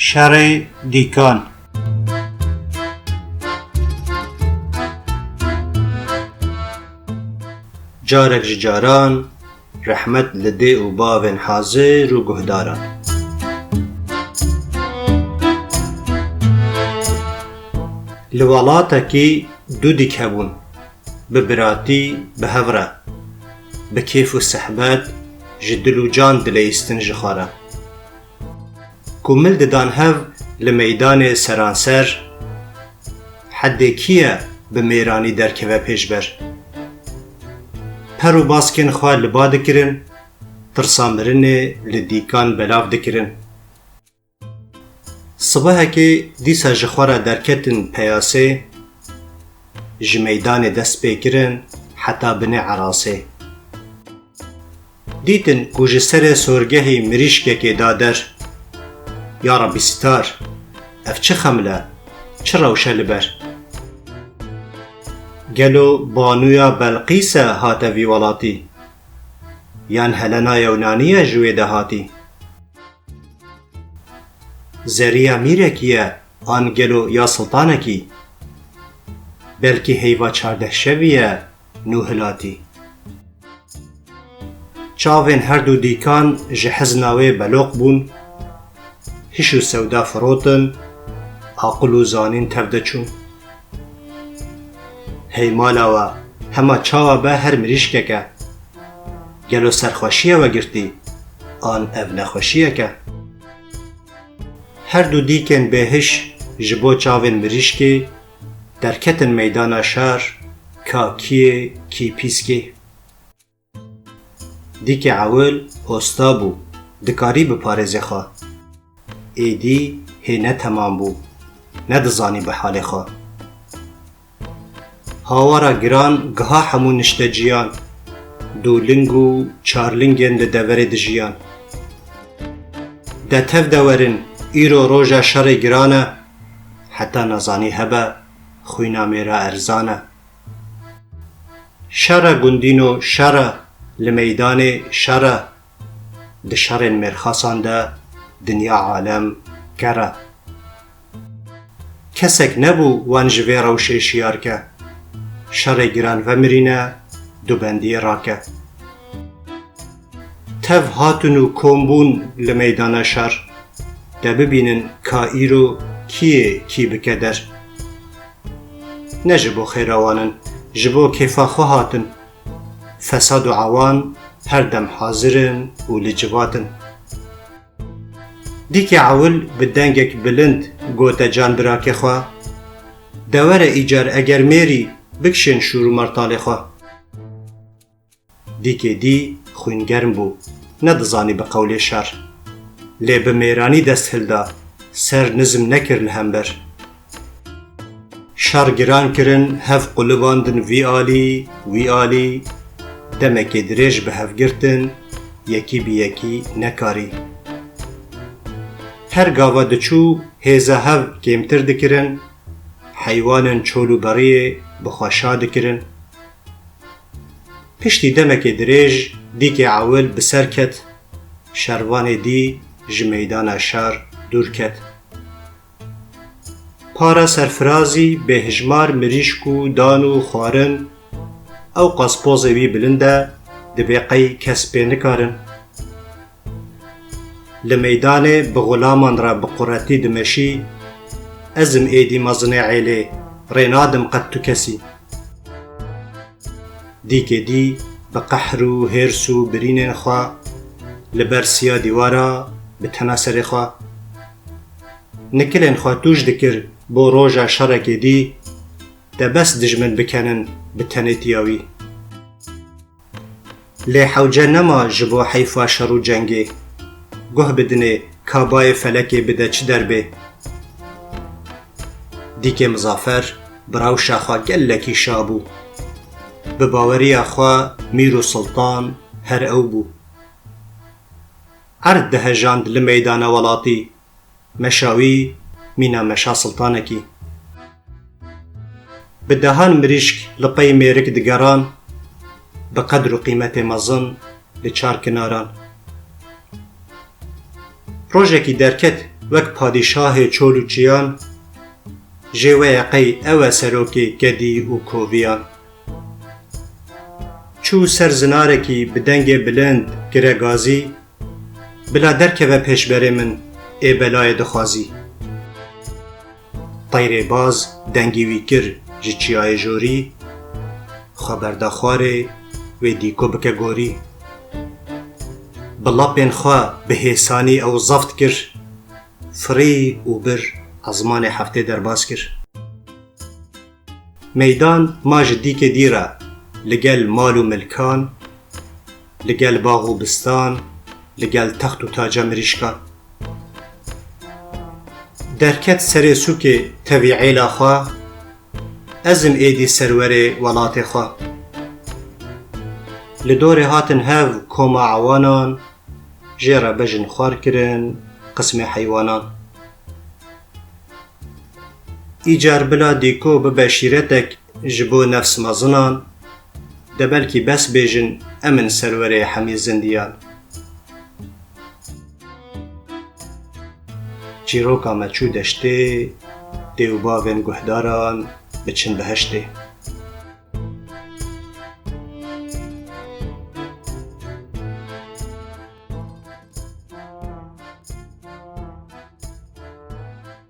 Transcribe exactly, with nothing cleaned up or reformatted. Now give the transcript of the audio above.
Şerê dîkan. Carek ji caran rehmet li dê û bavên hazir û guhdaran. Li welatekî du dîk hebûn, bi biratî, bi hev re, bi kêf û sehbet, ji dil û can dileyistin ji xwe re. Ku mil didan hev li meydanê seranser, hedê kî ye bi mêranî derkeve pêşber? Per û baskên xwe li ba dikirin, tirsa mirinê li dîkan belav dikirin. Sibehekê dîsa ji xwe re derketin peyasê, ji meydanê dest pê kirin heta binê erasê. Dîtin ku ji serê sorgehî mirîşkekê da der. Ya Rebî Sitar, ev çi xeml e, çi rewş e li ber? Gelo banûya Belqîs e hate vî welatî? Yan Helena Yewnanî ye ji wê de hatî? Zerîya mîrekî ye an gelo ya siltanekî? Belkî heyva çardeh şevî ye nû hilatî. Çavên her du dîkan ji hezna wê beloq bûn, hiş û sewda firotin, aqil û zanîn tev de çûn. Hey mala we, hema çawa be her mirîşkek e. Gelo serxweşiye we girtî, an ev nexweşiyek e? Her du dîkên bêhiş ji bo çavên mirîşkê derketin meydana şer, ka kî yê, kî pîskê. Dîkê ewil osta bû, dikarî biparêzê xwe. Êdî hê ne temam bû, nedizanî bi halê xwe. Hawara giran giha hemû nişteciyan, du ling û çar lingên li deverê dijiyan. De tev de werin, îro roja şerê giran e, heta nezanî hebe, xwîna mêra erzan e. Şer e gundîno, şer e, li meydanê şer e. Di şerên mêrxasan de dinya alem ker e. Kesek nebû wan ji vê rewşê şiyar ke. Şerê giran vemirîne, dubendiyê rake. Tev hatin û kom bûn li meydana şer. De bibînin ka îro kî yê kî bike der. Ne ji bo xêra wan in, ji bo kêfa xwe hatin. Fesad û ewan her dem hazir in û li civat in. Dîkê ewil bi dengek bilind gote canbirakê xwe, de were îcar eger mêrî bikişên şûr û mertalê xwe. Dîkê dî xwîngerm bû, nedizanî bi qewlê şer. Lê bi mêranî dest hilda, ser nizm nekir li hember. Şer giran kirin, hev qulibandin vî alî, wî alî, demekê dirêj bi hev girtin, yekî bi yekî nekarî. Her gava diçû hêza hev kêmtir dikirin, heywanên çol û beriyê bi xwe şa dikirin. Piştî demekê dirêj dîkê ewil bi ser ket, şervanê dî ji meydana şer dûr ket. Para serfirazî bêhijmar mirîşk û dan û xwarin, ewqas pozê wî bilind e, dibê qey kes pê nikarin. Li meydanê bi xulaman re bi quretî dimeşî, ez im êdî mezinê êlê, rê nadim qet tu kesî. Dîkê dî bi qehr û hêrs û birînên xwe li ber siya dîwara bi tena serê xwe. Nikilên xwe tûj dikir bo roja şerekê dî, de bes dijmin bikenin bi tenêtiya wî. Lê hewce nema ji bo heyfa şer û cengê. Guh bidinê ka bayê felekê bide çi derbê. Dîkê Mizafer bi rewşa xwe gelekî şa bû. Bi baweriya xwe mîr û siltan her ew bû. Erd dihejand li meydana welatî. Meşa wî mîna meşa siltanekî. Bi dehan mirîşk li pey mêrik digeran, bi qedr û qîmetê mezin li çar kinaran. Rojekî derket wek padîşahê çol û çiyan, jê we ye qey ew e serokê kedî û koviyan. Çû ser zinarekî bi dengê bilind kire gazî, bila derkeve pêşberê min ê belayê dixwazî. Teyrê baz dengî wî kir ji çiyayê jorî, xwe berda xwarê, wê dîko bike gorî. Bi lapên xwe bi hêsanî ew zeft kir, firî û bir ezmanê heftê derbas kir. Meydan ma ji dîkê dî re, li gel mal û milkan, li gel bax û bistan, li gel text û taca mirîşkan. Derket serê sûkê tevî êla xwe, ez im êdî serwerê welatê xwe. Li dorê hatin hev koma ewanan, jê re bejin xwar kirin qismê heywanan. Îcar bila dîko bibe şîretek ji bo nefs mezinan, de belkî bes bêjin em in serwerê hemî zindiyan. Çîroka me çû deştê, dê û bavên guhdaran biçin behiştê.